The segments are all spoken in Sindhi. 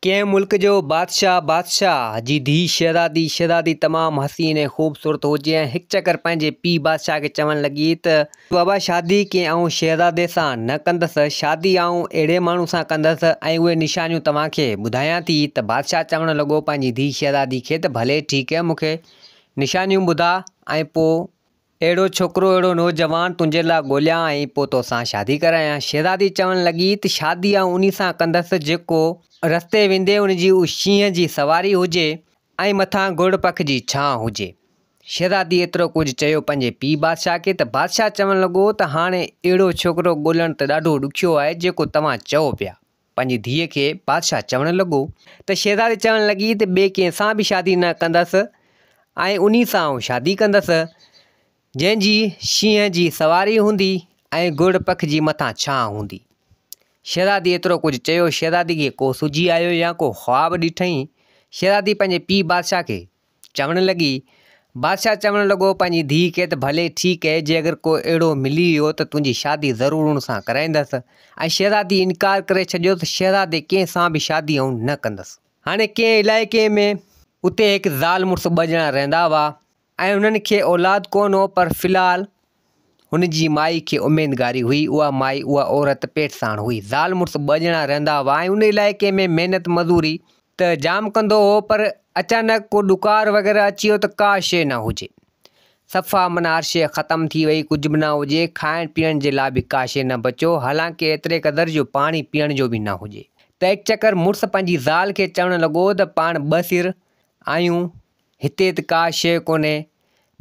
ڪنهن ملڪ جو بادشاهه، بادشاهه جي ڌيء شهزادي، شهزادي تمام حسين ۽ خوبصورت هجي ۽ هڪ چڪر پنهنجي پيء بادشاهه کي چوڻ لڳي ته، بابا شادي ڪنهن آئون شهزادي سان نه ڪندس، شادي آئون اهڙي ماڻهو سان ڪندس ۽ اهي نشانيون توهان کي ٻڌايان ٿي ته بادشاهه چوڻ لڳو پنهنجي ڌيء شهزادي کي ته ڀلي ٺيڪ مون کي نشانيون ٻڌاء ۽ پوء اهڙو ڇوڪرو اهڙو نوجوان تنهنجي لاء ڳوليان ۽ پوء توسان شادي ڪرايان. شهزادي چوڻ لڳي ته شادي آئون انهي سان ڪندس جيڪو رستي ويندي ان جي شينهن جي سواري هجي ۽ مٿان گرڙ پک جي ڇانء هجي. شهزادي ايترو ڪجهه چيو پنهنجي پيء بادشاهه کي ته بادشاهه چوڻ لڳو ته هاڻي اهڙو ڇوڪرو ڳولڻ ته ڏاڍو ڏکيو آهي جيڪو توهان چئو پيا. پنهنجي ڌيء کي بادشاهه چوڻ لڳو ته شهزادي چوڻ لڳي ته ٻئي ڪنهن سان به شادي نه ڪندس ۽ انهي سان آئون شادي ڪندس جنهن جي شينهن جي سواري هوندي ۽ گرڙ پک جي مٿان ڇانء هوندي. شهزادي ايترو ڪجهه چيو شهزادي کي ڪو سجهي آيو يا ڪو خواب ڏٺئين. شهزادي پنهنجي پيء بادشاهه کي چوڻ لڳي. بادشاهه چوڻ لڳو پنهنجي ڌيء کي ته ڀلي ٺيڪ اهي جي اگر ڪو اهڙو ملي ويو ته تنهنجي شادي ضرور ان سان ڪرائيندس ۽ شهزادي انڪار ڪري ڇڏيو ته شهزادي ڪنهن سان به شادي آئون نه ڪندس. هاڻي ڪنهن علائقي ۾ اتي هڪ زال مڙس ٻه ڄڻا رهندا هئا ۽ انهن کي اولاد ڪونه هو پر في الحال هن جي مائي کي اميدگاري هئي اها مائي اها عورت پيٽ ساڻ هئي زال مڙس ٻه ڄڻا رهندا هئا ۽ ان علائقي ۾ محنت مزوري ته جام ڪندو هو پر اچانڪ ڪو ڏڪار وغيره اچي ويو ته ڪا شيء نه هجي صفا معنيٰ هر شيء ختم ٿي وئي ڪجهه به نه هجي کائڻ پيئڻ جي لاء به ڪا شيء نه بچيو حالانڪه ايتري قدر جو پاڻي پيئڻ جو به نه هجي ته هڪ چڪر مڙس پنهنجي زال کي چوڻ لڳو ته پاڻ ٻه سر آهيون هتي ته ڪا شيء ڪونهي.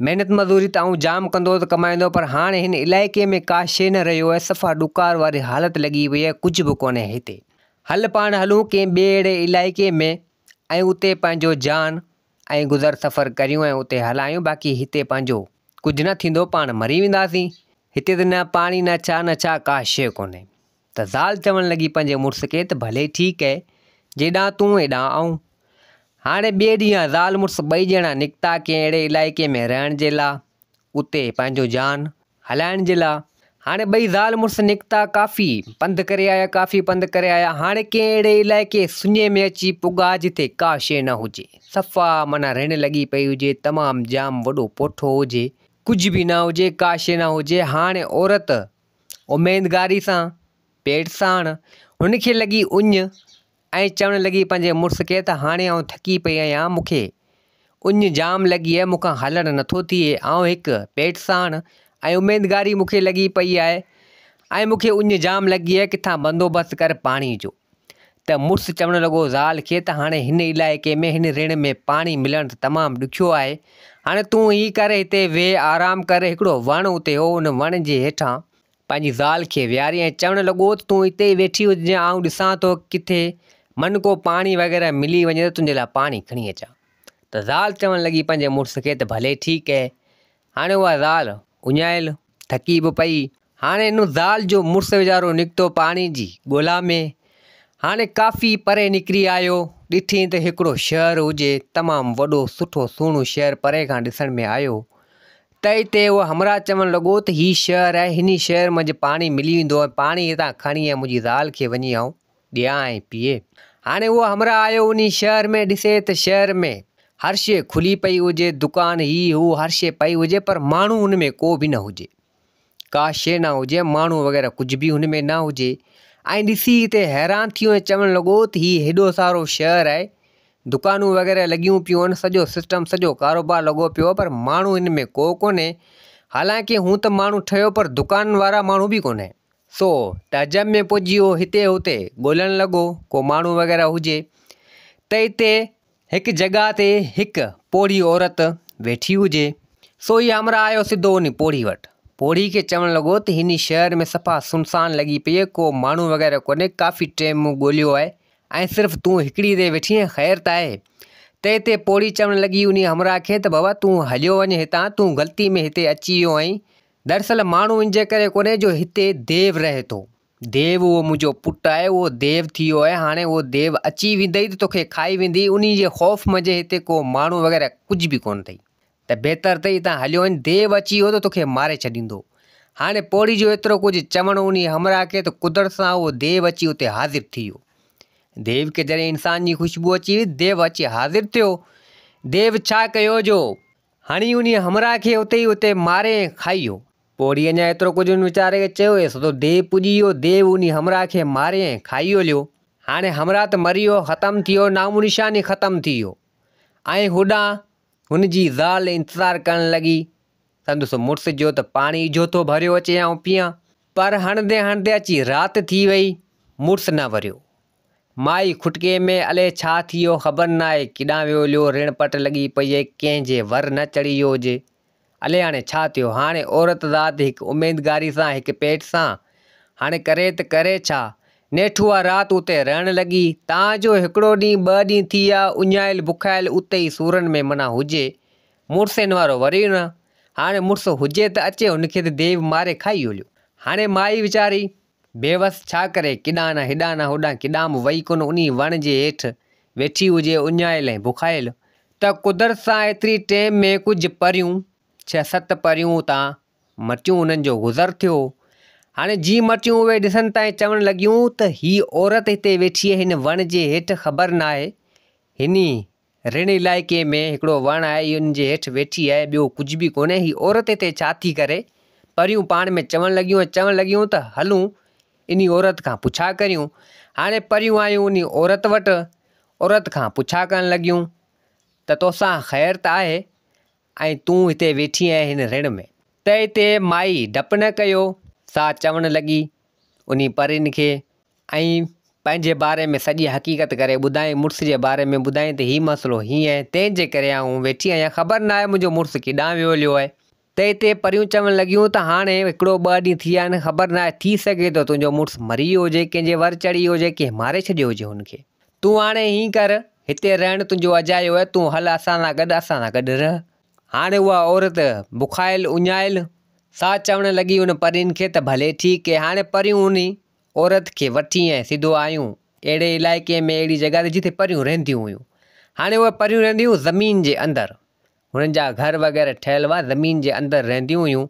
محنت مزوري ته آئون جام ڪندو هوس ڪمائيندو پر هاڻ هن علائقي ۾ ڪا شيء نه رهيو آهي صفا ڏڪار واري حالت لڳي پئي آهي ڪجهه به ڪونهي هتي. هل پاڻ هلون ڪنهن ٻئي اهڙي علائقي ۾ ۽ اتي پنهنجو جان ۽ گذر سفر ڪريون ۽ اتي هلايون باقي هتي پنهنجو ڪجهه نه ٿيندو پاڻ مري وينداسين. هتي ته نه پاڻي نه ڇا نه ڇا ڪا شيء ڪونهي. ته زال چوڻ لڳي پنهنجي مڙس کي ته ڀلي ٺيڪ اهي، جيڏانهن تون ايڏانهن آئون. هاڻي ٻئي ڏينهن زال مڙس ٻئي ڄڻا نڪتا ڪنهن اهڙي علائقي ۾ رهڻ جي لا، اتي پنهنجو جان هلائڻ جي لا. هاڻي ٻئي زال مڙس نڪتا ڪافي پنڌ ڪري آيا ڪافي پنڌ ڪري آيا هاڻي ڪنهن اهڙي علائقي سڃي ۾ اچي پڳا جتي ڪا شيء نه هجي صفا معنيٰ رڻ لڳي پئي هجي تمام جام وڏو پوٺو هجي ڪجهه به نه هجي ڪا شيء نه هجي هاڻي عورت اميدگاري سان پيٽ ساڻ هن کي لڳي اڃ ۽ چوڻ لڳي پنهنجي مڙس کي ته هاڻي آئون ٿڪي پئي آهيان مون کي اڃ جام لڳي آهي مون کان هلڻ نٿو ٿئي آئون هڪ پيٽ ساڻ ۽ اميدگاري مون کي لڳي پئي آهي ۽ مون کي اڃ جام لڳي آهي ڪٿان بندوبست ڪر پاڻي جو ته مڙس چوڻ لڳو زال کي ته هاڻي هن علائقي ۾ هن رڻ ۾ پاڻي ملڻ ته تمام ڏکيو آهي هاڻي تون هي ڪر هتي ويهه آرام ڪر هڪڙو وڻ اتي هو ان وڻ جي هيٺان پنهنجي زال کي ويهاري ۽ چوڻ لڳو ته تون اتي ئي ويٺي هججانء آئون ڏسان ٿو ڪٿي من ڪو پاڻي وغيره ملي وڃي ته تنهنجي لاء پاڻي کڻي اچان ته زال چوڻ لڳي پنهنجي مڙس کي ته ڀلي ٺيڪ اهي هاڻي اها زال اڃايل ٿڪي به پئي هاڻي ان زال جو مڙس ويچارو نڪتو پاڻي جي ڳولا ۾. هاڻي ڪافي پري نڪري آيو. ڏٺئين ته هڪڙو شهر هجي، تمام وڏو سٺو سهڻو شهر پري کان ڏسڻ ۾ آيو. ته اتي اهو همراهه چوڻ لڳو ته هي شهر آهي، هن شهر منجهه پاڻي ملي ويندو ۽ پاڻي هتان کڻي ۽ منهنجي زال کي وڃي آئون ڏيان ۽ پيئي. هاڻي اهو همراهه آيو انهي شهر ۾ ڏسي ته شهر ۾ هر شيء کلي پئي هجي، دڪان هي هو هر شيء پئي هجي پر ماڻهو ان ۾ ڪو به نه هجي. ڪا شيء نه هجي، ماڻهو وغيره ڪجهه به هن ۾ نه هجي ۽ ڏسي هتي حيران ٿي ويو ۽ چوڻ لڳو ته هي هيڏو سارو شهر آهي، دڪانون وغيره لڳيون پيون آهن، سڄو سسٽم سڄو ڪاروبار لڳو پيو آهي پر ماڻهو هن ۾ ڪو ڪونهي، حالانڪه هون ته ماڻهو ٺهيو پر دڪانن وارا ماڻهو به ڪونهي. سو تعجب ۾ پئجي ويو هتي هتي ڳولڻ لڳو ڪو ماڻهو وغيره هجي ته هتي هڪ جڳهه تي هڪ پوڙهي عورت ويٺي هجي. سو هي همراهه آيو سڌو انهي پوڙهي وٽ. پوڙهي کي چوڻ لڳو ته هن شهر ۾ صفا سنسان لڳي پئي آهي، ڪو ماڻهو وغيره ڪونهي، ڪافي ٽيم مون ڳوليو آهي ۽ صرف تون هڪڙي هتي ويٺي آهين، خير ته آهي؟ تنهن تي پوڙهي چوڻ لڳي انهي همراهه کي ته بابا تون هليو وڃ هتان، تون غلطي ۾ هتي اچي ويو آهين، دراصل ماڻهو ان جي ڪري ڪونهي جو هتي ديو رهي ٿو. ديو اهو منهنجو پٽ آهي، اهو ديو ٿي ويو آهي، هاڻي اهو ديو اچي ويندئي ته توکي کائي ويندي، انهي جي خوف منجهه هتي ڪو ماڻهو وغيره ڪجهه به ڪونه اٿئي ته بهتر اٿئي هتان هليو وڃ، ديو اچي ويو ته توکي ماري ڇڏيندو. هاڻي پوڙهي جو ايترو ڪجهه چوڻ انهي همراهه کي ته قدرت سان اهو ديو اچي اتي حاضر ٿي ويو. ديو کي جڏهن انسان جي خوشبو اچي وئي، ديو اچي حاضر ٿيو. ديو ڇا ڪيو جو هڻي انهيء همراهه کي اتي ئي اتي ماري ۽ کائي ويو. پوء وري اڃا ايترو ڪجهه هن ويچاري کي چيو هيس ته ديو پڄي ويو، ديو انهيء همراهه کي ماري ۽ کائي هليو. هاڻي همراهه ته مري ويو، ختم ٿي ويو، نام و نشان ئي ختم ٿي ويو ۽ هوڏانهن هن جي زال انتظار ڪرڻ لڳي سندس مڙس جو ته پاڻي اجهو ٿو ڀريو اچي آئون پيئان. پر هڻندي هڻندي اچي رات ٿي وئي، مڙس نه وريو. مائي کٽڪي ۾ الئي ڇا ٿي ويو خبر ناهي ڪيڏانهن ويو هليو، رڻ پٽ لڳي پئي آهي، ڪنهن جي ور نه چڙهي ويو هجي. الئي هاڻي ڇا ٿيو. هاڻي عورت ذات هڪ اميدگاري سان هڪ پيٽ سان هاڻي ڪري ته ڪري ڇا. نيٺ اها رات اتي رهڻ لڳي. تان جو هڪڙو ڏينهن ٻه ڏينهن ٿي ويا، اڃايل بکايل اتي ئي سورن ۾ منا هجي. مڙس هن وارو وريو نه. هاڻي مڙس هجي ته اچي هن کي ته ديو ماري کائي هليو. هاڻي مائي ويچاري بيوس ڇا ڪري، ڪيڏانهن نه هيڏانهن نه هوڏانهن ڪيڏانهن به وئي ڪونه انهي وڻ جي هيٺ ويٺي هجي اڃايل ۽ بکايل ته قدرت سان ايتري ٽيم ۾ ڪجهه پريون ڇهه ست پريون اتان مٽيون انهن جو گذر ٿيو. هاڻي جي مٽيون اهي ڏسن تائين چوڻ لڳيون ته هي عورت هتي ويٺي هن وڻ جي هيٺ خبر ناهي هني رڻ علائقي ۾ هڪڙو وڻ آهي، ان جي هيٺ ويٺي آهي، ٻيو ڪجهه به ڪونهي، هي عورت هتي ڇا ٿي ڪري؟ پريون پاڻ ۾ چوڻ لڳيون ۽ چوڻ لڳيون ته هلون انهي عورت کان پڇا ڪريون. هاڻي پريون آيون انهي عورت وٽ، عورت کان پڇا ڪرڻ لڳيون ته توسان خير ته آهي ۽ تون هتي ويٺي آهين هن رڻ ۾؟ ته هتي مائي ڊپ نه ڪيو، سا چوڻ لڳي انهي پرين کي ۽ پنهنجي باري ۾ سڄي حقيقت ڪري ٻڌائين، مڙس جي باري ۾ ٻڌائين ته هي مسئلو هيئن آهي، تنهن جي ڪري آئون ويٺي آهيان، خبر ناهي منهنجو مڙس ڪيڏانهن ويو هليو آهي. ته هتي پريون چوڻ لڳيون ته هاڻي هڪڙو ٻه ڏينهن ٿي ويا آهن، خبر ناهي ٿي سگهي ٿو تنهنجو مڙس مري ويو هجي، ڪنهن جي ور چڙهي ويو هجي، ڪنهن ماري ڇڏيو هجي هن کي. تون هاڻي هيئن ڪر، هتي رهڻ تنهنجو اجايو آهي، تون هل اسان سان گڏ، اسان سان گڏ رهه. هاڻي اها عورت بکايل اڃايل، سا چوڻ لڳي ان پرين کي ته ڀلي ٺيڪ آهي، هاڻي پريون انهي عورت کي وٺي ۽ سڌو آيون اهڙي علائقي ۾ اهڙي جڳهه تي جتي پريون رهنديون هيون. هاڻي اهي پريون رهنديون هيون زمين جي اندر. هنن جا گهر وغيره ٺهيل هئا زمين جي اندر رهنديون هيون.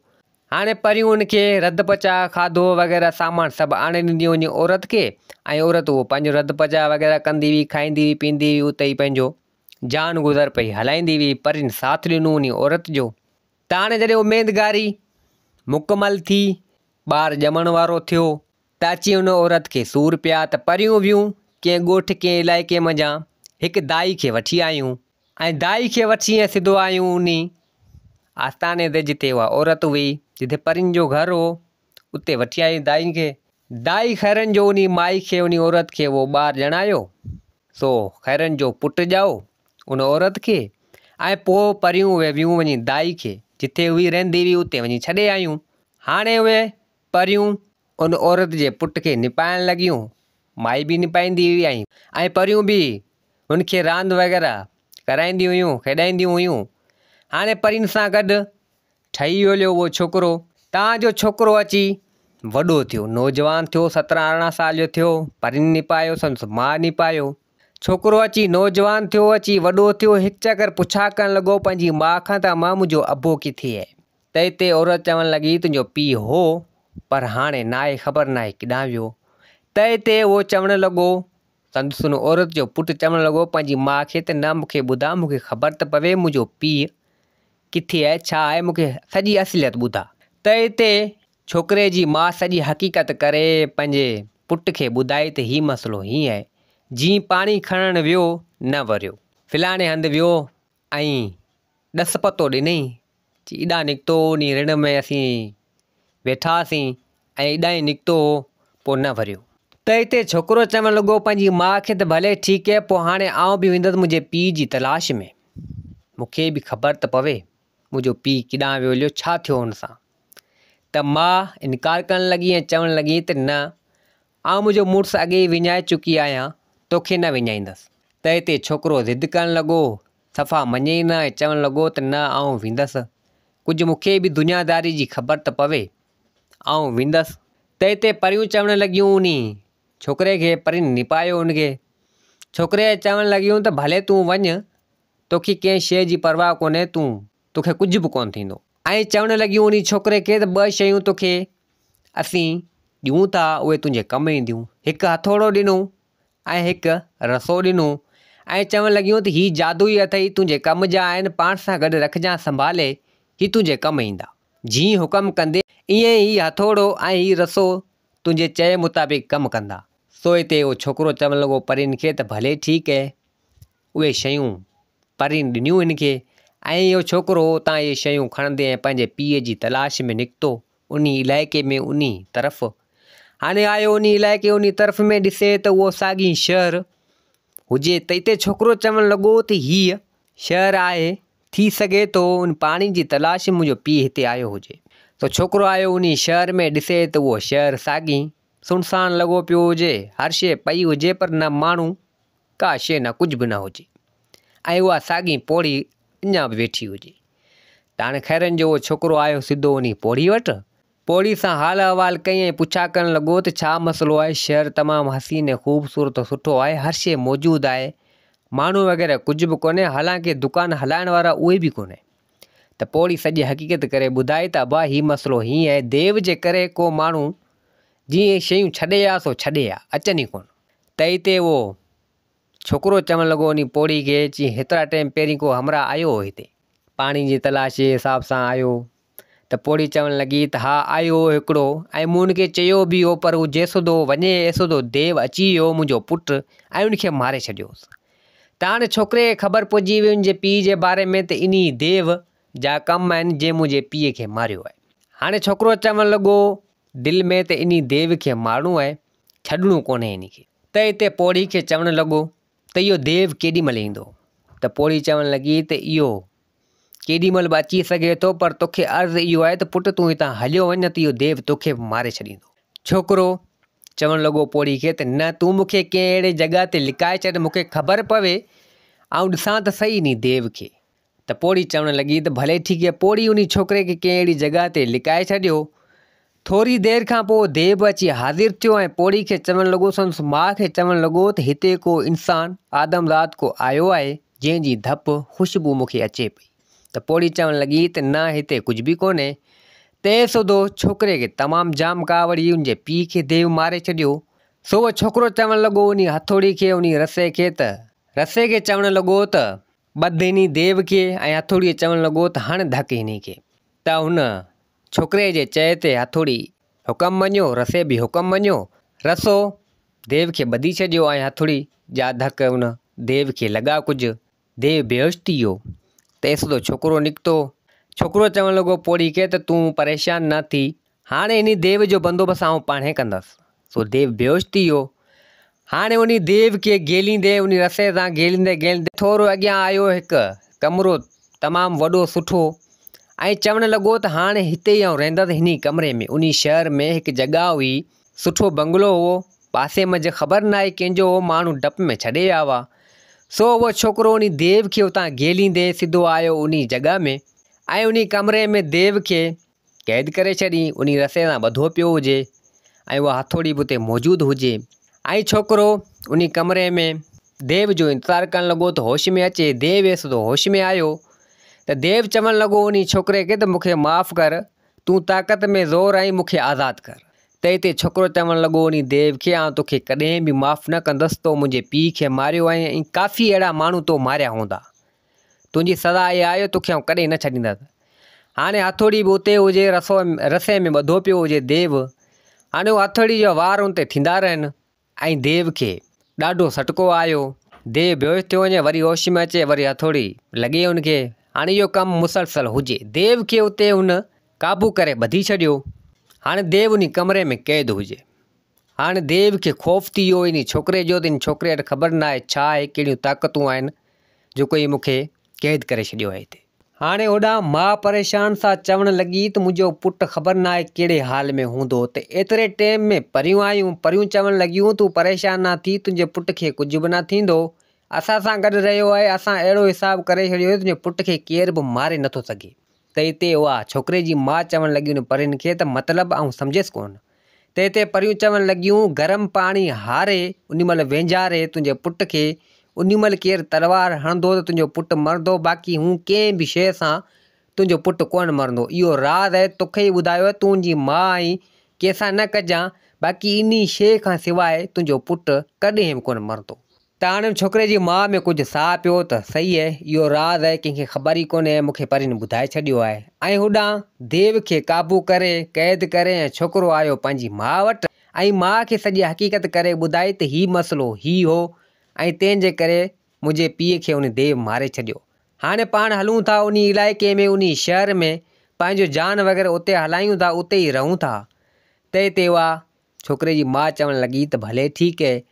هاڻي پريون ان کي رڌ پچاء کاڌو وغيره سامان سڀ آڻي ڏينديون هيون عورت کي ۽ عورت اهو پنهنجو رڌ پچاء وغيره ڪندي هئي کائيندي هئي پيئندي هئي اتي ئي پنهنجو جان گذر پئي هلائيندي هئي. پرين ساٿ ڏنو انهي عورت جو. ته هاڻي جڏهن اميدگاري مڪمل ٿي ٻار ڄمڻ وارو ٿيو ته اچي ان عورت کي سور پيا ته پريون ويون ڪنهن ڳوٺ ڪنهن علائقي منجهان هڪ دائي کي وٺي آيون ۽ دائي کي وٺي ۽ سڌو آيون انهي آستاني تي جتي اها عورت هئي جتي پرين جو گهر هو اتي وٺي آيون دائي کي. دائي خيرن جو انهي مائي کي انهي عورت کي اهو ٻار ڄڻايو سو خيرن جو پٽ ڄائو ان عورت کي ۽ پوء پريون اهي ويون وڃي دائي کي جتي هئي رهندي هئي اتي وڃي ڇڏي آيون. هاڻي اهي پريون ان عورت جي پٽ کي نپائڻ لڳيون. مائي به نپائيندي هئي ۽ پريون به هن کي راند وغيره ڪرائينديون هيون، کيڏائينديون هيون. هاڻي پرين سان گڏ ٺهي هليو اهو ڇوڪرو. تان جو ڇوڪرو اچي وڏو ٿيو، نوجوان ٿيو، سترهن ارڙهن سال جو ٿيو. پرين نپايو، سندس ماء نپايو. ڇوڪرو اچي نوجوان ٿيو، اچي وڏو ٿيو. هڪ چڪر پڇا ڪرڻ لڳو پنهنجي ماء کان ته امان منهنجو ابو ڪٿي آهي؟ تنهن تي عورت چوڻ لڳي، تنهنجو پيء هو، پر هاڻي ناهي، خبر ناهي ڪيڏانهن ويو. تنهن تي اهو چوڻ لڳو، سندس ان عورت جو پٽ چوڻ لڳو پنهنجي ماء کي ته نه مون کي ٻڌاء، مون کي خبر ته پوي منهنجو پيء ڪٿي آهي، ڇا آهي، مون کي سڄي اصليت ٻڌاء. تنهن تي ڇوڪري جي ماء سڄي حقيقت ڪري پنهنجي پٽ کي ٻڌائي ته هي مسئلو هيئن آهي، جيئن پاڻي کڻڻ ويو نه وريو. فلاڻي هنڌ ويو ۽ ڏس پتو ڏنئي چي ايڏانهن نڪتو هو انهي رڻ ۾ اسين ويٺاسين ۽ ايڏانهن ئي نڪتو هو پوء نه وريو. ته اتي ڇوڪرو چوڻ لڳو پنهنجي ماء کي ته ڀلي ٺيڪ هي پوء هاڻي آئون به ويندس منهنجي پيء جي تلاش ۾ مون کي به خبر ته پوي منهنجو پيء ڪيڏانهن ويو هليو ڇا ٿيو هن سان. ته ماء انڪار ڪرڻ لڳي ۽ چوڻ لڳي ته نه آئون منهنجو مڙس اڳي ئي وڃائي چڪي آهيان، توکي نه وڃائيندس. ته اتي ڇوڪرو ضد ڪرڻ لڳو، صفا مڃي ئي نه ۽ چوڻ لڳو ته نه آئون ويندس، ڪجهه مون کي به دنياداري جي خبر ته پوي، آئون ويندس. ته اتي پريون چوڻ لڳيون انهي ڇوڪري کي، پرين نپايو ان کي. ڇوڪري کي چوڻ لڳيون ته ڀلي تون وڃ، توکي ڪنهن شيء جي پرواهه ڪونهي، تون توکي ڪجهه به ڪونه ٿيندو. ۽ چوڻ لڳيون انهي ڇوڪري کي ته ٻه شيون توکي اسين ڏيون ٿا اهي تنهنجي ڪم اينديون. هڪ هٿوڙو ڏنو ۽ هڪ رسو ڏنو ۽ چوڻ لڳيون ته هي جادوئي اٿئي تنهنجي ڪم جا آهن پاڻ سان گڏ رکجان سنڀالي هي تنهنجي ڪم ايندا. جيئن حڪم ڪندين ايئن هي هٿوڙو ۽ هي رسو تنهنجي چئي مطابق ڪم ڪندا. سو هتي اهو ڇوڪرو چوڻ لڳو پرين کي ته ڀلي ٺيڪ اهي. اهي شيون پرين ڏنيون هن کي ۽ اهو ڇوڪرو اتان اهي شيون کڻندي ۽ پنهنجي پيء جي تلاش ۾ نڪتو انهي علائقي ۾ انهي طرف. هاڻي آيو انهي علائقي انهي طرف ۾ ڏسي ته اهو ساڳي شهر هجي ته اتي ڇوڪرو چوڻ لڳو ته هيء شهر آهي ٿي سگهي ٿو ان پاڻي جي تلاش ۾ منهنجو پيء هتي آيو هجي. سو ڇوڪرو آيو انهي شهر ۾ ڏسي ته اهو شهر ساڳي سنسان لڳو پيو هجي هر شيء پئي هجي پر نه ماڻهو ڪا شيء نه ڪجهه به نه هجي ۽ اها ساڳي پوڙهي اڃا به ويٺي هجي. ته هاڻي خيرن جو اهو ڇوڪرو آيو سڌو انهي پوڙهي وٽ. پوڙهي سان حال احوال ڪئي ۽ پڇا ڪرڻ لڳو ته ڇا مسئلو آهي، شهر تمام حسين ۽ خوبصورت سٺو آهي، هر شيء موجود آهي، ماڻهو وغيره ڪجهه به ڪونهي، حالانڪه دڪان هلائڻ وارا اهي به ڪونهي. ته پوڙهي سڄي حقيقت ڪري ٻڌائي ته ابا هي مسئلو هيئن آهي، ديو جي ڪري ڪو ماڻهو جيئن شيون ڇڏي آ سو ڇڏي آ، اچن ئي ڪونه. ته اتي اهو ڇوڪرو چوڻ لڳو انهي پوڙهي کي، چي هيترا ٽيم پهرين ڪو همراهه آيو هو هتي، پاڻي جي تلاش جي حساب سان آيو هو. ته پوڙهي چوڻ لڳي ته ها آيو هو هڪڙو ۽ مون ان کي چيو به هو پر هو جيسودو وڃي ايسودو ديو اچي ويو منهنجو پٽ ۽ ان کي ماري ڇڏيوس. ته هاڻي ڇوڪري کي خبر پئجي وئي ان جي پيء جي باري ۾ ته انهي ديو جا ڪم آهن جنهن منهنجي پيء کي ماريو آهي. هاڻي ڇوڪرو چوڻ لڳو دل ۾ ته انهي ديو کي مارڻو آهي، ڇڏڻو ڪونهي انهي کي. ته اتي پوڙهي کي چوڻ لڳو ته اهو ديو ڪيڏي مهل ايندو؟ ته پوڙهي چوڻ لڳي ته اهو ڪيڏي مهل به اچي سگهي ٿو پر توکي عرض اهو آهي ته پٽ تون هتان هليو وڃ نه ته اهو ديو توکي به ماري ڇڏيندو. ڇوڪرو چوڻ لڳو پوڙهي کي ته نه تون مون کي ڪنهن اهڙي جڳهه تي لڪائي ڇڏ مون کي خبر پوي آئون ڏسان ته سهي انهي ديو کي. ته پوڙهي چوڻ لڳي ته ڀلي ٺيڪ آهي. پوڙهي انهي ڇوڪري کي ڪنهن اهڙي جڳهه تي لڪائي ڇڏيو. ٿوري دير کان پوء ديو به اچي حاضر ٿيو ۽ پوڙهي کي چوڻ لڳو سندس ماء کي چوڻ لڳو ته هتي ڪو انسان آدم ذات ڪو آيو آهي جنهن جي ڌپ خوشبو مون کي اچي پئي. ته پوڙهي چوڻ لڳي ته نه هتي ڪجهه به ڪونهي. تنهن سوڌو ڇوڪري کي تمام جام ڪاوڙ ئي ان جي پيء کي ديو ماري ڇڏيو. سو اهو ڇوڪرو چوڻ لڳو انهي هٿوڙي کي انهي رسي کي ته رسي کي چوڻ لڳو ته ٻڌ انهي ديو کي ۽ هٿوڙيء چوڻ لڳو ته هڻ ڌڪ انهي کي. ته هن ڇوڪري جي چئي تي هٿوڙي حڪم مڃيو، رسي به حڪم مڃيو. رسو ديو کي ٻڌي ڇڏيو ۽ هٿوڙي جا ڌڪ ان ديو کي لڳا ڪجهه. ديو بيهوش ٿي ويو. تيسدو ڇوڪرو نڪتو. ڇوڪرو چوڻ لڳو پوڙهي کي ته تون پريشان نه ٿي، هاڻي انهي ديو جو بندوبست آئون پاڻهي ڪندس. سو ديو بيهوش ٿي ويو. هاڻي انهي ديو کي گهيليندي، انهي رسي سان گهيليندي گهيليندي ٿورو اڳيان آيو هڪ ڪمرو تمام وڏو سٺو ۽ چوڻ لڳو ته هاڻي هتي ئي آئون رهندس انهي ڪمري ۾. انهي شهر ۾ هڪ جڳهه هئي، سٺو بنگلو هو، پاسي منجهه خبر ناهي ڪنهن جو هو، ماڻهو ڊپ ۾ ڇڏي ويا هئا. سو اهو ڇوڪرو انهي ديو کي اتان گهيليندي سڌو آيو انهي جڳهه ۾ ۽ انهي ڪمري ۾ ديو کي قيد ڪري ڇڏين، انهي رسي سان ٻڌو پيو هجي ۽ اها هٿوڙي به اتي موجود هجي ۽ ڇوڪرو انهي ڪمري ۾ ديو جو انتظار ڪرڻ لڳو ته هوش ۾ اچي، ديو ايس ته هوش ۾ آيو ته ديو چوڻ لڳو انهي ڇوڪري کي ته مون کي معاف ڪر، تون طاقت ۾ زور آهين مون کي آزاد ڪر. ته اتي ڇوڪرو چوڻ لڳو انهي ديو کي آئون توکي ڪڏهن به معاف نه ڪندس، تو منهنجي پيء کي ماريو آهي ۽ ڪافي اهڙا ماڻهو تو ماريا هوندا. تنهنجي سزا اها آهي جو توکي آئون ڪڏهن نه ڇڏيندس. هاڻي هٿوڙي به اتي هجي، رسو رسي ۾ ٻڌو پيو هجي ديو. هاڻي اهو هٿوڙي جا وار ان تي ٿيندا رهن ۽ ديو کي ڏاڍو سٽڪو آيو. ديو بيهوش ٿيو وڃي، وري هوش ۾ اچي، وري هٿوڙي لڳي ان کي. هاڻي اهو ڪم مسلسل هجي. ديو کي اتي هن قابو ڪري ٻڌي ڇڏيو. هاڻي ديو انهي ڪمري ۾ قيد هجي. هاڻي ديو کي خوف ٿي ويو انهي ڇوڪري جو ته ان ڇوڪري وٽ خبر ناهي ڇا آهي ڪهڙيون طاقتون آهن جو ڪوئي مون کي قيد ڪري ڇڏيو آهي هتي. هاڻي هوڏانهن ماء پريشان سا چوڻ لڳي ته منهنجو پٽ خبر ناهي ڪهڙي حال ۾ هوندو ته ايتري ٽيم ۾ پريون آيون پريون چوڻ لڳيون تون پريشان نه ٿي تنهنجي پٽ کي ڪجهه به نه ٿيندو اسان سان گڏ رهيو آهي اسان اهڙو حساب ڪري ڇڏيو آهي تنهنجي پٽ کي ڪير به ماري نٿو سگهي ته اتي اها ڇوڪري جي ماء چوڻ لڳي ان پرين کي ته مطلب آئون سمجهيس ڪونه تنهن تي پريون چوڻ لڳيون، گرم پاڻي هاري، انهي مهل وينجهاري تنهنجي پٽ کي، انهي مهل ڪير تلوار هڻندو ته تنهنجو پٽ مرندو، باقي هون ڪنهن به شيء سان تنهنجو پٽ ڪونه مرندو. اهو راز آهي، توکي ئي ٻڌايو آهي، تون ان جي ماء آهين، ڪنهن سان نه ڪجان، باقي انهي شيء کان سواء تنهنجو پٽ ڪڏهن به ڪونه مرندو. ته هاڻي ان ڇوڪري جي ماء ۾ ڪجهه ساهه پيو ته صحيح اهي، اهو راز آهي، ڪنهن کي خبر ئي ڪونهي، مون کي پرين ٻڌائي ڇڏيو آهي. ۽ هوڏانهن ديو کي قابو ڪري، قيد ڪري ۽ ڇوڪرو آيو پنهنجي ماء وٽ ۽ ماء کي سڄي حقيقت ڪري ٻڌائي ته هي مسئلو هي هو ۽ تنهن جي ڪري منهنجي پيء کي ان ديو ماري ڇڏيو. هاڻي پاڻ هلون ٿا انهي علائقي ۾ انهي شهر ۾ پنهنجو جان وغيره اتي هلايون ٿا اتي ئي رهون ٿا. تنهن تي اها ڇوڪري جي ماء چوڻ لڳي ته ڀلي ٺيڪ اهي.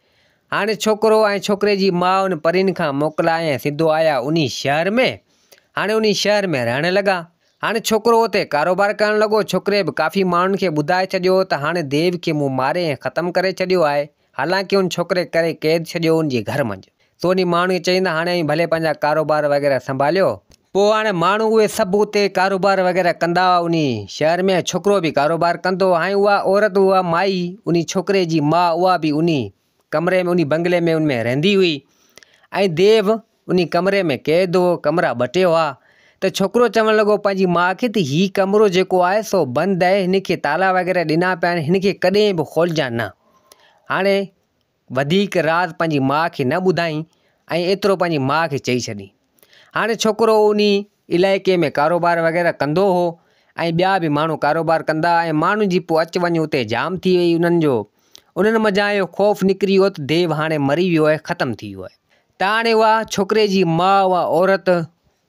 هاڻي ڇوڪرو ۽ ڇوڪري جي ماء ان پرين کان موڪلائي ۽ سڌو آيا انهي شهر ۾. هاڻي انهي شهر ۾ رهڻ لڳا. هاڻي ڇوڪرو اتي ڪاروبار ڪرڻ لڳو. ڇوڪري به ڪافي ماڻهن کي ٻڌائي ڇڏيو ته هاڻي ديو کي مون ماري ۽ ختم ڪري ڇڏيو آهي. حالانڪه ان ڇوڪري ڪري قيد ڇڏيو ان جي گهر منجهه. سو انهي ماڻهو کي چيائين ته هاڻي اوهين ڀلي پنهنجا ڪاروبار وغيره سنڀاليو. پوء هاڻي ماڻهو اهي سڀ اتي ڪاروبار وغيره ڪندا هئا انهي شهر ۾ ۽ ڇوڪرو به ڪاروبار ڪندو هو. هاڻي اها عورت اها مائي انهي ڇوڪري جي ماء اها به انهي ڪمري ۾ انهي بنگلي ۾ ان ۾ رهندي هئي ۽ ديو انهي ڪمري ۾ قيد هو، ڪمرا ٻه ٽي هئا ته ڇوڪرو چوڻ لڳو پنهنجي ماء کي ته هي ڪمرو جيڪو آهي سو بند آهي، هن کي تالا وغيره ڏنا پيا آهن، هن کي ڪڏهن به کولجان نه. هاڻي وڌيڪ راز پنهنجي ماء کي نه ٻڌائين ۽ ايترو پنهنجي ماء کي چئي ڇڏين. هاڻي ڇوڪرو انهي علائقي ۾ ڪاروبار وغيره ڪندو هو ۽ ٻيا به ماڻهو ڪاروبار ڪندا ۽ ماڻهن جي پوء اچ وڃ اتي جام ٿي وئي انهن جو انهن منجهان اهو خوف نڪري ويو ته ديو هاڻي مري ويو آهي ختم ٿي ويو آهي. ته هاڻي اها ڇوڪري جي ماء اها عورت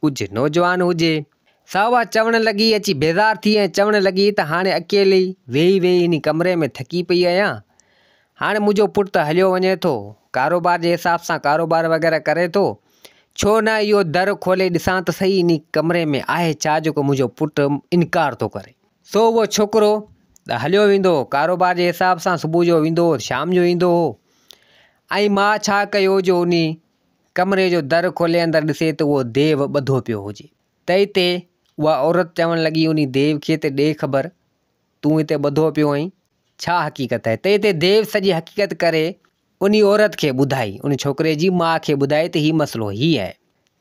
ڪجهه نوجوان هجي، سا اها چوڻ لڳي، اچي بيزار ٿي ۽ چوڻ لڳي ته هاڻي اڪيلي ويهي ويهي هن ڪمري ۾ ٿڪي پئي آهيان. هاڻي منهنجو پٽ ته هليو وڃي ٿو، ڪاروبار جي حساب سان ڪاروبار وغيره ڪري ٿو، ڇو نه اهو در کولي ڏسان ته سهي انهي ڪمري ۾ آهي ڇا جيڪو منهنجو پٽ انڪار ٿو ڪري. سو اهو ڇوڪرو ته هليو ويندو هو، ڪاروبار جي حساب سان صبح جو ويندو هو، شام جو ايندو هو. ۽ ماء ڇا ڪيو جو انهي ڪمري جو در کولي اندر ڏسي ته اهو ديو ٻڌو پيو هجي. تئي تي اها عورت چوڻ لڳي انهي ديو کي ته ڏي خبر تون هتي ٻڌو پيو آهين ڇا حقيقت آهي؟ تئي تي ديو سڄي حقيقت ڪري انهي عورت کي ٻڌائي ان ڇوڪري جي ماء کي ٻڌائي ته هي مسئلو هي آهي.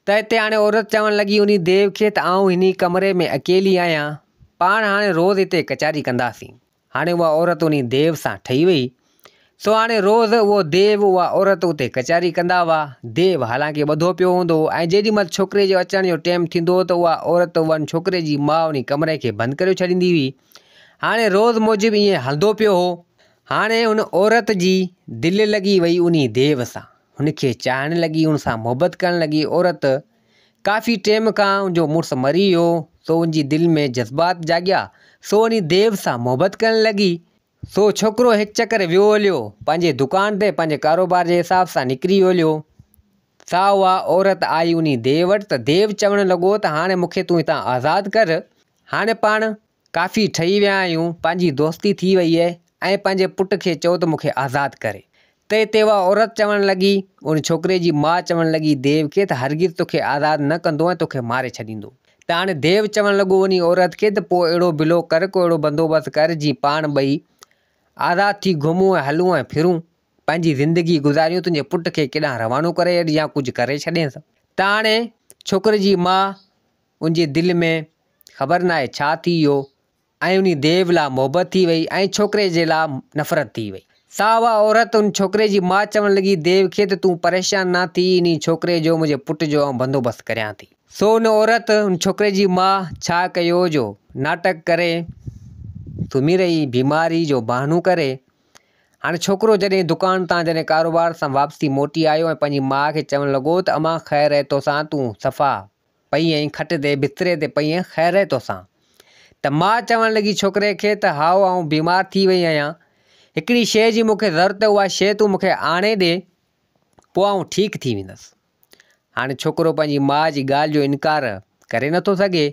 تئي تي هاڻي عورت چوڻ لڳي انهي ديو کي ته آئون هني ڪمري ۾ اڪيلي آهيان پاڻ هاڻي روز هتي ڪچهري ڪنداسين. هاڻي اها عورت انهي ديو سان ٺهي وئي. سو هاڻي روز اهو ديو اها عورت اتي ڪچهري ڪندا هئا. ديو حالانڪه ٻڌو پيو هوندو هو ۽ جيڏي مهل ڇوڪري جو اچڻ جو ٽيم ٿيندو هو ته اها عورت ان ڇوڪري جي ماء انهي ڪمري کي بند ڪريو ڇڏيندي هئي. هاڻي روز موجب ائين هلندو پيو هو. هاڻي ان عورت جي دل لڳي وئي انهي ديو سان. هن کي چاهڻ لڳي، ان سان محبت ڪرڻ لڳي. عورت ڪافي ٽيم کان ان جو مڙس مري ويو سو ان جي دل ۾ جذبات جاڳيا سو انهي ديو سان محبت ڪرڻ لڳي. سو ڇوڪرو هڪ چڪر ويو هليو پنهنجي دڪان تي پنهنجي ڪاروبار جي حساب سان نڪري ويو هليو سا اها عورت آئي انهي ديو وٽ ته ديو چوڻ لڳو ته هاڻي مون کي تون هتان آزاد ڪر هاڻي پاڻ ڪافي ٺهي ويا آهيون، پنهنجي دوستي ٿي وئي آهي ۽ پنهنجي پٽ کي چئو ته مون کي آزاد ڪري. ته اتي اها عورت چوڻ لڳي، ان ڇوڪري جي ماء چوڻ لڳي ديو کي ته هرگز توکي آزاد نه ڪندو ۽ توکي ماري ڇڏيندو. ته هاڻي ديو چوڻ لڳو انهي عورت کي ته پوء اهڙو بلو ڪر، ڪو اهڙو بندوبست ڪر جيئن پاڻ ٻئي آزاد ٿي گهمون ۽ هلون ۽ ڦرون، پنهنجي زندگي گذاريون، تنهنجي پٽ کي ڪيڏانهن روانو ڪري ڇڏ يا ڪجهه ڪري ڇڏينس. ته هاڻي ڇوڪري جي ماء ان جي دل ۾ خبر ناهي ڇا ٿي ويو ۽ انهي ديو لا محبت ٿي وئي ۽ ڇوڪري جي لا نفرت ٿي وئي. سا اها عورت ان ڇوڪري جي ماء چوڻ لڳي ديو کي ته تون پريشان نه ٿي انهي ڇوڪري جو منهنجي پٽ جو آئون بندوبست ڪريان ٿي. سو ان عورت ان ڇوڪري جي ماء ڇا ڪيو جو ناٽڪ ڪري سمهي رهي بيماري جو بهانو ڪري. هاڻي ڇوڪرو جڏهن دڪان تان جڏهن ڪاروبار سان واپسي موٽي آيو ۽ پنهنجي ماء کي چوڻ لڳو ته امان خير اهي توسان تون صفا پئي ۽ کٽ تي بستري تي پئي ۽ خير اهي توسان؟ ته ماء چوڻ لڳي ڇوڪري کي ته هائو آئون بيمار ٿي وئي آهيان، هڪڙي شيء جي مون کي ضرورت اها شيء تون مون کي آڻي ڏي، پوء آئون ٺيڪ ٿي ويندس. هاڻي ڇوڪرو پنهنجي ماء جي ڳالهه جو انڪار ڪري نٿو سگهي،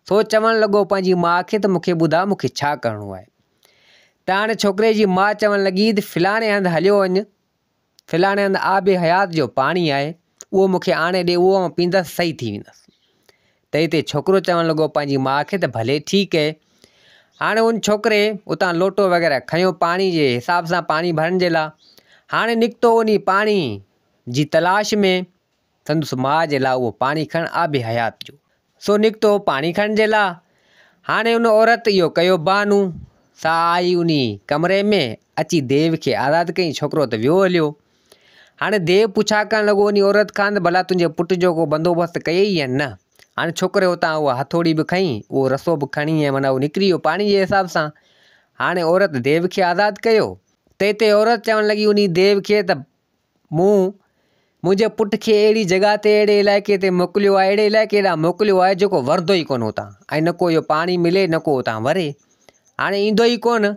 سو چوڻ لڳو پنهنجي ماء کي ته مون کي ٻڌاء مون کي ڇا ڪرڻو آهي؟ ته هاڻي ڇوڪري جي ماء چوڻ لڳي ته فلاڻي هنڌ هليو وڃ، فلاڻي هنڌ آب حيات جو پاڻي آهي، اهو مون کي آڻي ڏي، اهو آئون پيئندس، صحيح ٿي ويندس. ته هتي ڇوڪرو چوڻ لڳو پنهنجي ماء کي ته ڀلي ٺيڪ اهي. هاڻي ان ڇوڪري اتان لوٽو وغيره کنيو پاڻي جي حساب سان پاڻي ڀرڻ جي لاء. هاڻي نڪتو انهي پاڻي جي تلاش ۾، سندس ماء جي لاء اهو پاڻي کڻ آب حيات جو. سو نڪتو پاڻي کڻڻ جي لاء. هاڻي ان عورت اهو ڪيو بهانو، سا آئي انهي ڪمري ۾ اچي ديو کي آزاد ڪيائين، ڇوڪرو ته ويو هليو. هاڻي ديو پڇا ڪرڻ لڳو انهي عورت کان ته ڀلا تنهنجي پٽ جو ڪو بندوبست ڪيئي يا نه؟ هاڻي ڇوڪري اتان اها هٿوڙي به کنئي، اهو رسو به کڻي ۽ معنيٰ اهو نڪري ويو پاڻي جي حساب سان. هاڻي عورت ديو کي آزاد ڪيو. تنهن تي عورت چوڻ لڳي انهي ديو کي ته مون منهنجي پٽ کي اهڙي جڳهه تي اهڙي علائقي تي موڪليو آهي، اهڙي علائقي ڏانهن موڪليو آهي جيڪو ورندو ئي ڪونه اتان ۽ نه ڪو اهو پاڻي ملي نه ڪو اتان وري. هاڻي ايندو ئي ڪونه.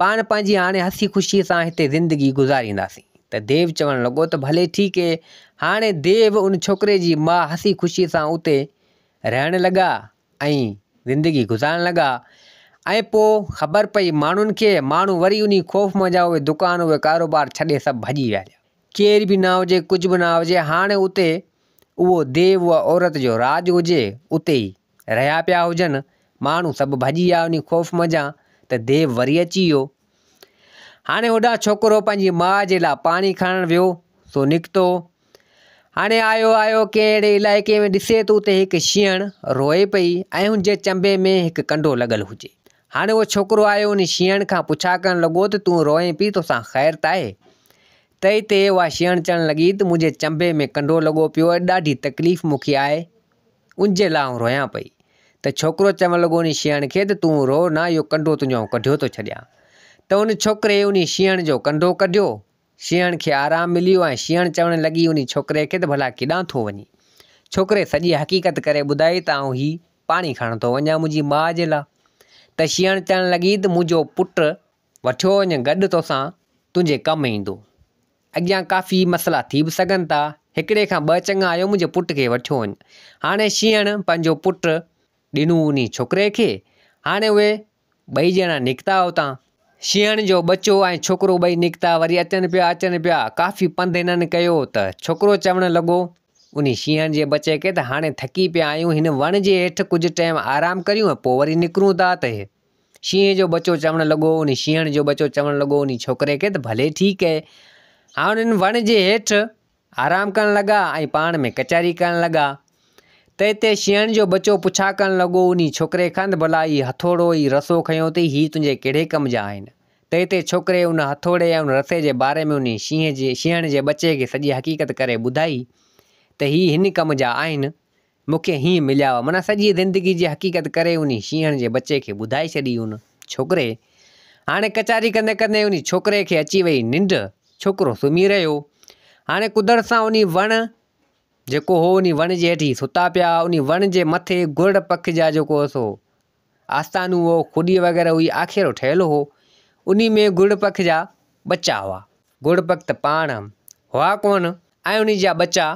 پاڻ پنهنجي هاڻي هسي خوشيء سان هتي زندگي گذارينداسين. ته ديو چوڻ لڳو ته ڀلي ٺيڪ اهي. هاڻي ديو ان ڇوڪري جي ماء هسي خوشيء سان اتي رهڻ لڳا ۽ زندگي گذارڻ لڳا ۽ پوء خبر پئي ماڻهن کي، ماڻهو وري انهي خوف منجهان اهي دڪان اهي ڪاروبار ڇڏي سڀ ڀڄي ويا. ڪير به نه هجي ڪجهه به نه هجي هاڻي اتي اهو ديو اها عورت جو راڄ هجي اتي ئي رهيا پيا هجن، ماڻهو سڀ ڀڄي ويا انهي خوف منجهان ته ديو وري اچي ويو. هاڻي هوڏانهن ڇوڪرو پنهنجي ماء جي لاء پاڻي کڻڻ ويو سو نڪتو. هاڻي آيو آيو ڪنهن اهڙي علائقي ۾ ڏسي ته اتي هڪ شينهڻ روئي پئي ۽ هن جي چنبي ۾ هڪ ڪنڊو لڳل هجي. هاڻي اهو ڇوڪرو آيو انهي شينهڻ کان پڇا ڪرڻ لڳو ته تون روئين پئي توسان خير ته آهي؟ تنهن تي اها شينهڻ چوڻ لڳي ته منهنجي چنبي ۾ ڪنڊو لڳو پيو آهي ڏاڍي تڪليف مون کي آهي ان جي لاء آئون روئان پئي. ته ڇوڪرو چوڻ لڳو انهي شينهڻ کي ته تون روء نه اهو ڪنڊو تنهنجو آئون ڪڍيو ٿو ڇڏيان. ته ان ڇوڪري انهي شينهڻ جو ڪنڊو ڪڍيو. شينهڻ کي آرام مليو ۽ شينهڻ چوڻ لڳي انهي ڇوڪري کي ته ڀلا ڪيڏانهن ٿو وڃين. ڇوڪري سڄي حقيقت ڪري ٻڌائي ته آئون هي پاڻي کڻڻ ٿو وڃان منهنجي ماء جي لاء. ته شينهڻ چوڻ لڳي ته منهنجو پٽ وٺيو وڃ گڏ توسان تنهنجي ڪم ايندو. اڳيان ڪافي مسئلا ٿي به سگهن ٿا. هڪڙي کان ٻه چڱا آهيو منهنجي پٽ کي وٺيو وڃ. هاڻي شينهڻ پنهنجو پٽ ڏنو انهي ڇوڪري کي. هاڻي اهي ٻئي ڄڻا نڪتا اتان. شينهڻ جو ٻچو ۽ ڇوڪرو ٻئي نڪتا وري اچن پيا اچن پيا. ڪافي پنڌ هنن ڪيو ته ڇوڪرو چوڻ لڳو انهي شينهڻ جي ٻچي کي ته هاڻي ٿڪي پيا آهيون هن وڻ جي هيٺ ڪجهه ٽيم آرام ڪريون ۽ پوء وري نڪرون ٿا ته شينهن جو ٻچو چوڻ لڳو، انهي شينهڻ جو ٻچو چوڻ لڳو انهي ڇوڪري کي ته ڀلي ٺيڪ اهي. هاڻ انهن وڻ جي هيٺ آرام ڪرڻ لڳا ۽ پاڻ ۾ ڪچهري ڪرڻ لڳا. ته اتي شينهڻ جو ٻچو پڇا ڪرڻ لڳو انهي ڇوڪري کان ته ڀلا هي هٿوڙو هي رسو کنيو اٿئي هي تنهنجي ڪهڙي ڪم جا آهن؟ ته اتي ڇوڪري ان هٿوڙي ۽ ان رسي جي باري ۾ انهي شينهن جي شينهڻ جي ٻچي کي سڄي حقيقت ڪري ٻڌائي ته هي هن ڪم جا آهن. مون کي هيئن مليا هئا. معنيٰ سڄي زندگي جي حقيقت ڪري انهي شينهڻ جي ٻچي کي ٻڌائي ڇڏي ان ڇوڪري. هاڻي ڪچهري ڪندي ڪندي انهي ڇوڪري کي اچي وئي ننڊ. ڇوڪرو سمهي رهيو. هاڻي قدرت سان انهي وڻ جيڪو هو انهي وڻ جي هيٺ هي ستا پيا. انهي وڻ جي مٿي گرڙ پک جا جيڪو هو سو آستانو هو، کڏي وغيره هئي، آکيرو ٺهيل هو. انهي ۾ گرڙ پک جا ٻچا هئا. گرڙ پک ته پاڻ هئا ڪونه ۽ انهي جا ٻچا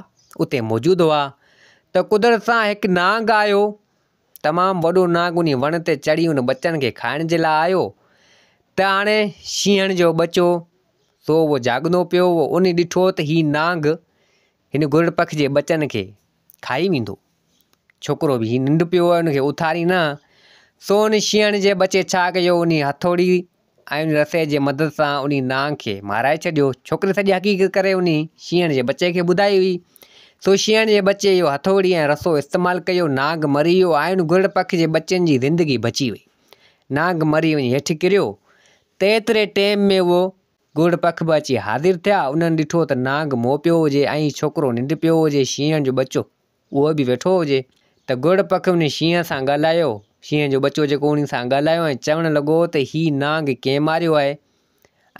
اتي موجود هئا ته قدرت سان هڪ نانگ آيو، تمام وڏو نانگ انهي وڻ تي چڙهي ان ٻچن کي کائڻ جي لاء آيو ته هاڻي شينهڻ جو ٻچو سو اهو جاڳندو پيو هو، انهي ڏٺو ته هي نانگ هن گرڙ پک جي ٻچن کي کائي ويندو. ڇوڪرو به هي ننڊ پيو آهي ان کي اٿاري نه، سو ان شينهڻ جي ٻچي ڇا ڪيو انهي هٿوڙي ۽ ان رسي جي مدد سان انهي نانگ کي مارائي ڇڏيو. ڇوڪري سڄي حقيقت ڪري انهي شينهڻ جي ٻچي کي ٻڌائي هئي. سو شينهڻ جي ٻچي اهو هٿوڙي ۽ رسو استعمال ڪيو، نانگ مري ويو ۽ ان گرڙ پک جي ٻچن جي زندگي بچي وئي. نانگ مري وڃي هيٺ ڪريو ته ايتري ٽيم ۾ اهو گرڙ پک به اچي حاضر ٿيا. انهن ڏٺو ته نانگ مئو پيو هجي ۽ ڇوڪرو ننڊ پيو هجي، شينهڻ جو ٻچو اهو به ويٺو هجي ته گرڙ پک انهي شينهن سان ڳالهايو. شينهن جو ٻچو جيڪو انهي سان ڳالهايو ۽ چوڻ لڳو ته هي نانگ ڪنهن ماريو آهي؟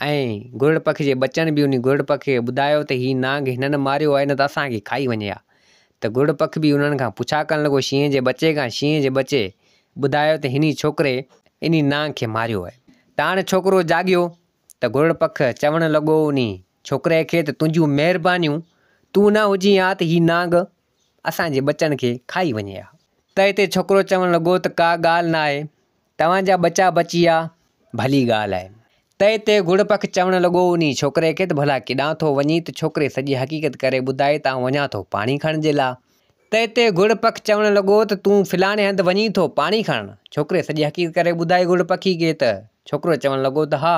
۽ گرڙ پک جي ٻچن به انهي گرڙ پک کي ٻڌايو ته هي نانگ هنن ماريو آهي نه ته اسان کي کائي وڃي ها. ته گرڙ پک به انهن کان پڇا ڪرڻ لڳو شينهن جي ٻچي کان شينهن جي ٻچي ٻڌايو ته هني ڇوڪري انهي نانگ کي ماريو آهي. ته هاڻي ڇوڪرو جاڳيو ته گرڙ پک چوڻ لڳو انهي ڇوڪري کي ته تنهنجون مهربانيون، تون نه هجين ها ته هي نانگ اسان جي ٻچن کي کائي وڃي ها. ته هتي ڇوڪرو چوڻ لڳو ته ڪا ڳالهه ناهي، توهان جا ٻچا بچي ويا، ڀلي ڳالهه آهي. ته هتي گرڙ پک چوڻ لڳو انهي ڇوڪري کي ته ڀلا ڪيڏانهن ٿو وڃين ته ڇوڪري سڄي حقيقت ڪري ٻڌائي ته آئون وڃان ٿو پاڻي کڻڻ جي لاء. ته هتي گرڙ پک چوڻ لڳو ته تون فلاڻي هنڌ وڃين ٿو پاڻي کڻڻ؟ ڇوڪري سڄي حقيقت ڪري ٻڌائي گرڙ پکي کي ته ڇوڪرو چوڻ لڳو ته ها.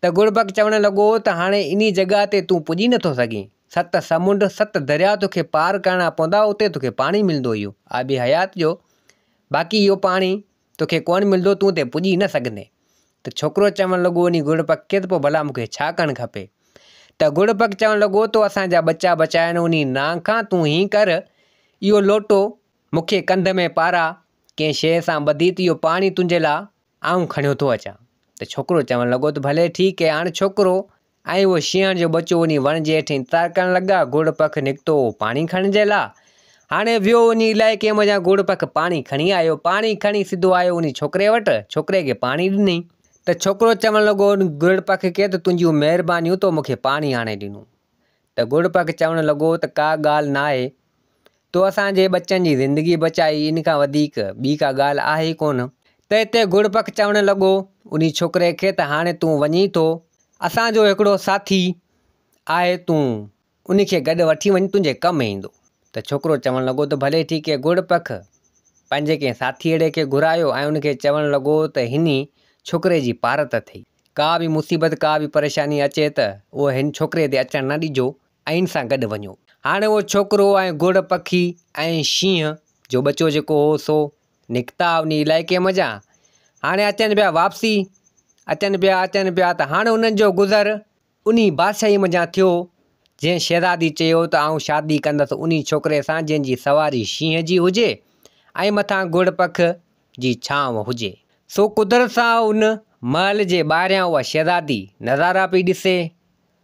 ته گرڙ پک چوڻ لڳو ته هاڻي انهي جڳهه تي تون پڄي نٿو سگهين. ست سمنڊ، ست درياء توکي پار ڪرڻا پوندا اتي توکي پاڻي ملندو اهو آب حيات جو باقي اهو پاڻي توکي ڪونه ملندو تون اتي پڄي نه سگهندين. ته ڇوڪرو چوڻ لڳو انهي گهڙ پک کي ته پوء ڀلا مون کي ڇا ڪرڻ کپي؟ ته گهڙ پک چوڻ لڳو تو اسان جا ٻچا بچايا آهن انهي نانگ کان تون هيئن ڪر اهو لوٽو مون کي ڪنڌ ۾ پارا ڪنهن شيء سان ٻڌي ته اهو پاڻي تنهنجي لاء آئون کڻيو ٿو اچان. ته ڇوڪرو چوڻ لڳو ته ڀلي ٺيڪ اهي. هاڻ ڇوڪرو ۽ اهو شينهڻ جو ٻچو انهي وڻ جي هيٺ انتظار ڪرڻ لڳا. گهڙ پک نڪتو اهو پاڻي کڻڻ جي لاء. هاڻي ويو انهي علائقي منجهان گهڙ پک پاڻي کڻي آيو. پاڻي کڻي سڌو آيو انهي ڇوڪري وٽ. ڇوڪري کي پاڻي ڏنئي. ته ڇوڪرو چوڻ لڳو ان گهڙ پک کي ته تنهنجيون مهربانيون تو مون کي پاڻي آڻي ڏنو. ته گهڙ پک چوڻ لڳو ته ڪا ڳالهه ناهي. تو اسان جي ٻچن جي زندگي بچائي ان کان وڌيڪ ٻي ڪا ڳالهه آهي ئي ڪونه. ته هتي گهڙ پک چوڻ لڳو انهي ڇوڪري کي ته هاڻي تون وڃين ٿو. اسان جو هڪڙو ساٿي آهي تون انهي کي گڏ وٺي وڃ تنهنجي ڪم ايندو. ته ڇوڪرو چوڻ لڳو ته ڀلي ٺيڪ اي گهڙ پک پنهنجي ڪنهن ساٿيئڙي کي گهرايو ۽ ان کي چوڻ لڳو ته هني ڇوڪري جي پارت اٿئي. ڪا به مصيبت ڪا به پريشاني اچي ته اهو هن ڇوڪري تي اچڻ نه ڏجو ۽ هن سان گڏ وڃو. هاڻي اهو ڇوڪرو ۽ گهڙ پکي ۽ شينهن جو ٻچو جيڪو هو سو نڪتا انهي علائقي منجهان. هاڻي اچن پيا واپسي، اچن پيا اچن پيا ته هاڻي انهن جو گذر انهي بادشاهي منجهان ٿيو، جنهن شهزادي چيو ته آئون شادي ڪندس انهي ڇوڪري سان جنهن جي سواري شينهن جي هجي ۽ مٿان گهڙ پک جي ڇانو هجي. سو قدرت سان ان محل جي ٻاهريان اها شهزادي نظارا پئي ڏسي.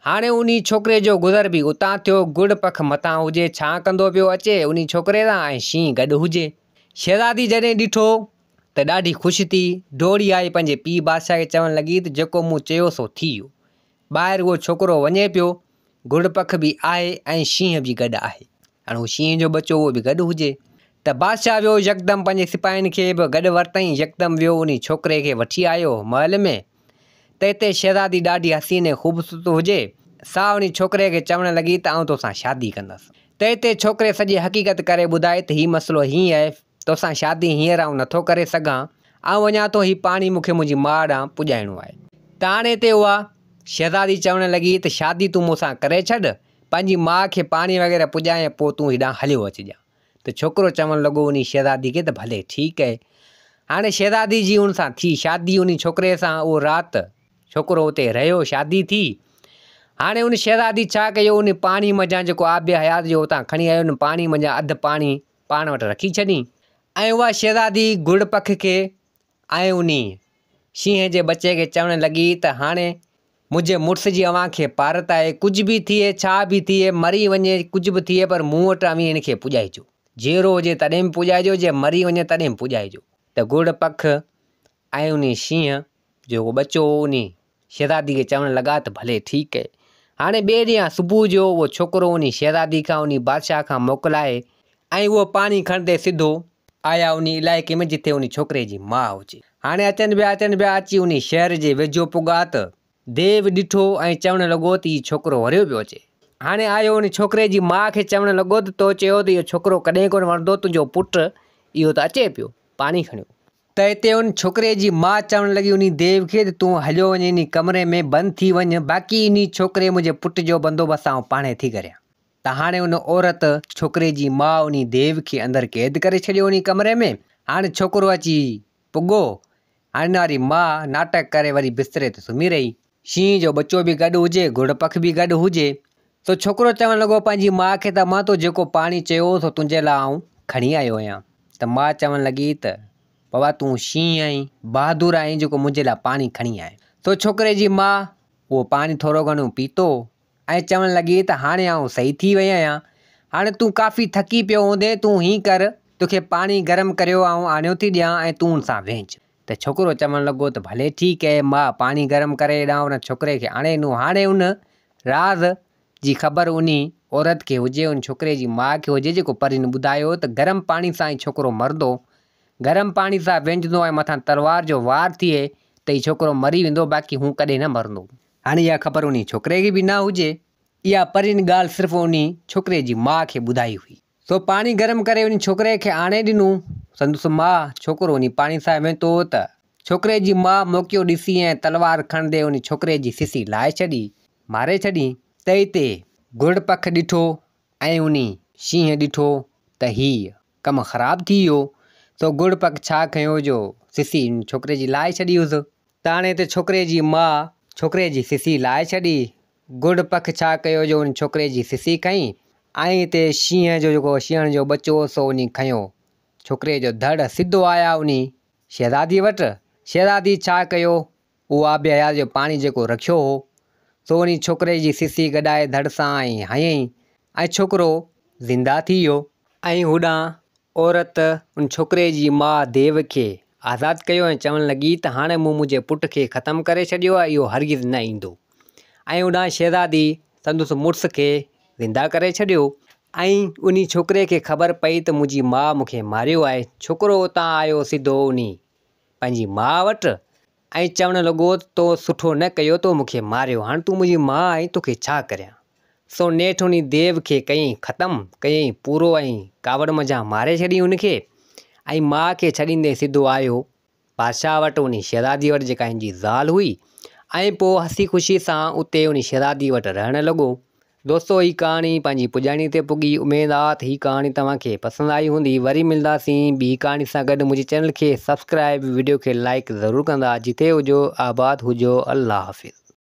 هاڻي انهي ڇوڪري جو گذر به اتان ٿيو. گڙ پک مٿان هجي، ڇانء ڪندو پيو اچي انهي ڇوڪري سان ۽ شينهن گڏ هجي. شهزادي جڏهن ڏٺو ته ڏاڍي خوش ٿي. ڊوڙي آئي پنهنجي پيء بادشاهه کي چوڻ لڳي ته جيڪو مون چيو سو ٿي ويو. ٻاهر اهو ڇوڪرو وڃي پيو. گڙ پک به آهي ۽ شينهن به گڏ آهي. هاڻي هو شينهن جو ٻچو اهو به گڏ هجي. ته بادشاهه ويو يڪدم پنهنجي سپاهين کي به گڏ ورتائين. يڪدم ويو انهي ڇوڪري کي وٺي آيو محل ۾. ته هتي شهزادي ڏاڍي حسين ۽ خوبصورت هجي، سا انهي ڇوڪري کي چوڻ لڳي ته آئون توسان شادي ڪندس. ته هتي ڇوڪري سڄي حقيقت ڪري ٻڌائي ته هي مسئلو هيئن آهي، توسان شادي هينئر آئون نٿو ڪري سگهان، آئون وڃان ٿو هي پاڻي مون کي منهنجي ماء ڏانهن پڄائڻو آهي. ته هاڻي هتي اها شهزادي چوڻ لڳي ته شادي تون مون سان ڪري ڇڏ، پنهنجي ماء کي پاڻي وغيره پڄائين ۽ پوء تون هيڏانهن هليو اچجان. ته ڇوڪرو چوڻ لڳو انهي شهزادي کي ته ڀلي ٺيڪ اهي. هاڻي شهزادي جي ان سان ٿي شادي انهي ڇوڪري سان اهو رات ڇوڪرو اتي رهيو شادي ٿي. هاڻي ان شهزادي ڇا ڪيو انهي پاڻي منجهان جيڪو آب حيات جو اتان کڻي آيو ان پاڻي منجهان اڌ پاڻي پاڻ وٽ رکي ڇڏي. ۽ اها شهزادي گڙ پک کي ۽ انهي شينهن جي ٻچي کي چوڻ لڳي ته هاڻي منهنجي مڙس جي اوهان کي پارت آهي، ڪجهه به ٿئي، ڇا به ٿئي، مري وڃي، ڪجهه به ٿئي پر مون وٽ اوهين هن کي پڄائجو. جيئرو هجي تڏهن به پڄائجو، جي مري وڃي تڏهن به پڄائجو. ته گڙ پک ۽ انهي شينهن جو ٻچو هو انهي شهزادي کي چوڻ لڳا ته ڀلي ٺيڪ اهي. هاڻي ٻئي ڏينهن صبح جو اهو ڇوڪرو انهي شهزادي کان انهي بادشاهه کان موڪلائي ۽ اهو پاڻي کڻندي سڌو آيا انهي علائقي ۾ جتي انهي ڇوڪري جي ماء هجي. هاڻي اچن پيا اچن پيا اچي انهي شهر جي ويجهو پڳا ته ديو ڏٺو ۽ چوڻ لڳو ته هي ڇوڪرو وريو پيو اچي. هاڻي آيو انهي ڇوڪري جي ماء کي چوڻ لڳو ته تو چيو ته اهو ڇوڪرو ڪڏهن ڪونه وڻندو تنهنجو پٽ اهو ته اچي پيو پاڻي کڻيو. ته اتي ان ڇوڪري جي ماء چوڻ لڳي انهي ديو کي ته تون هليو وڃ انهي ڪمري ۾ بند ٿي وڃ باقي انهي ڇوڪري منهنجي پٽ جو بندوبست آئون پاڻهي ٿي ڪريان. ته هاڻي ان عورت ڇوڪري جي ماء انهي ديو کي اندر قيد ڪري ڇڏيو انهي ڪمري ۾. هاڻي ڇوڪرو اچي پڳو. هاڻي ان واري ماء ناٽڪ ڪري وري بستري تي سمهي رهي. شينهن جو ٻچو به گڏ هجي، گهڙ پک به گڏ هجي. سو ڇوڪرو چوڻ لڳو پنهنجي ماء کي ته امان تو جيڪو پاڻي چيو هو سو تنهنجي لاء آئون کڻي آيو آهيان. ته ماء چوڻ لڳي ته بابا تون شينهن آهين، بهادر آهين جيڪو منهنجي لاء پاڻي کڻي آئين. سو ڇوڪري جي ماء اهو پاڻي ٿورو گهڻو پيتو ۽ چوڻ لڳي ته هاڻي آئون صحيح ٿي وئي آهيان. هاڻي تون ڪافي ٿڪي پيو هوندين، تون هيئن ڪر، توکي پاڻي گرم ڪريو آئون آڻيو ٿي ڏيان ۽ تون ان سان وهنج. ته ڇوڪرو چوڻ لڳو ته ڀلي ٺيڪ اهي ماء پاڻي گرم ڪري هيڏانهن ان ڇوڪري کي آڻي ڏنو. هاڻي ان راز جي خبر انهي عورت کي هجي، ان ڇوڪري جي ماء کي هجي جيڪو پرين ٻڌايو هو ته گرم پاڻي سان هي ڇوڪرو مرندو، گرم پاڻي سان وهنجندو ۽ مٿان تلوار جو وار ٿئي ته هي ڇوڪرو مري ويندو باقي هو ڪڏهن نه مرندو. هاڻي اها خبر انهي ڇوڪري کي به نه هجي. اها پرين ڳالهه صرف انهي ڇوڪري جي ماء کي ٻڌائي هئي. سو پاڻي گرم ڪري وڃي ڇوڪري کي آڻي ڏنو. سندس ماء ڇوڪرو وڃي پاڻي سان وهنتو هو ته ڇوڪري جي ماء موقعو ڏسي ۽ تلوار کڻندي وڃي ڇوڪري جي سسي لاهي ڇڏي، ماري ڇڏي. تئي تي گرڙ پک ڏٺو ۽ انهي شينهن ڏٺو ته هي ڪم خراب ٿي ويو. سو گرڙ پک ڇا کنيو جو سسي ڇوڪري جي لاهي ڇڏي هيس. ته هاڻي هتي ڇوڪري جي ماء ڇوڪري جي سسي لاهي ڇڏي. گرڙ پک ڇا ڪيو جو ان ڇوڪري جي سسي کنئي ۽ هتي شينهن جو جيڪو شينهڻ جو ٻچو هو سو انهي کنيو. ڇوڪري جو ڌڙ سڌو آيا انهي شهزادي وٽ. شهزادي ڇا ڪيو اهو آب حيات جو پاڻي جيڪو رکيو هو سو انهي ڇوڪري جي سسي گڏائي ڌڙ سان ۽ هنيائين ۽ ڇوڪرو زنده ٿي ويو. ۽ هوڏانهن عورت ان ڇوڪري جي ماء ديو کي آزاد ڪيو ۽ چوڻ لڳي ته هاڻي مون منهنجي پٽ کي ختم ڪري ڇڏيو آهي اهو هرگز نه ايندو. ۽ هوڏانهن شهزادي سندس مڙس کي زنده ڪري ڇڏيو. ۽ انهي ڇوڪري کي خبر پئي ته منهنجي ماء مون کي ماريو آهي. ڇوڪرو اتان آيو سڌو انهي پنهنجي ماء وٽ ۽ چوڻ لڳو ته تو سٺو نه ڪيو تو مون کي ماريو هاڻ تون منهنجي ماء آهين توکي ڇا ڪريان. سو نيٺ انهي ديو کي ڪيائين ختم، ڪيائين پورو ۽ ڪاوڙ منجهان ماري ڇڏيائين ان کي ۽ ماء کي ڇڏيندي سڌو آيو بادشاهه وٽ انهي شهزادي وٽ جيڪا هن جي زال هئي ۽ پوء هسي خوشي سان اتي انهي شهزادي وٽ رهڻ لڳو. دوستو هي ڪهاڻي پنهنجي پڄاڻي تي پڳي اميد آ ته هي ڪهاڻي توهان کي پسند آئي هوندي وري ملداسين ٻي ڪهاڻي سان گڏ منهنجي چينل کي سبسڪرائب وڊيو کي لائيڪ ضرور ڪندا جتي هجو آباد هجو الله حافظ.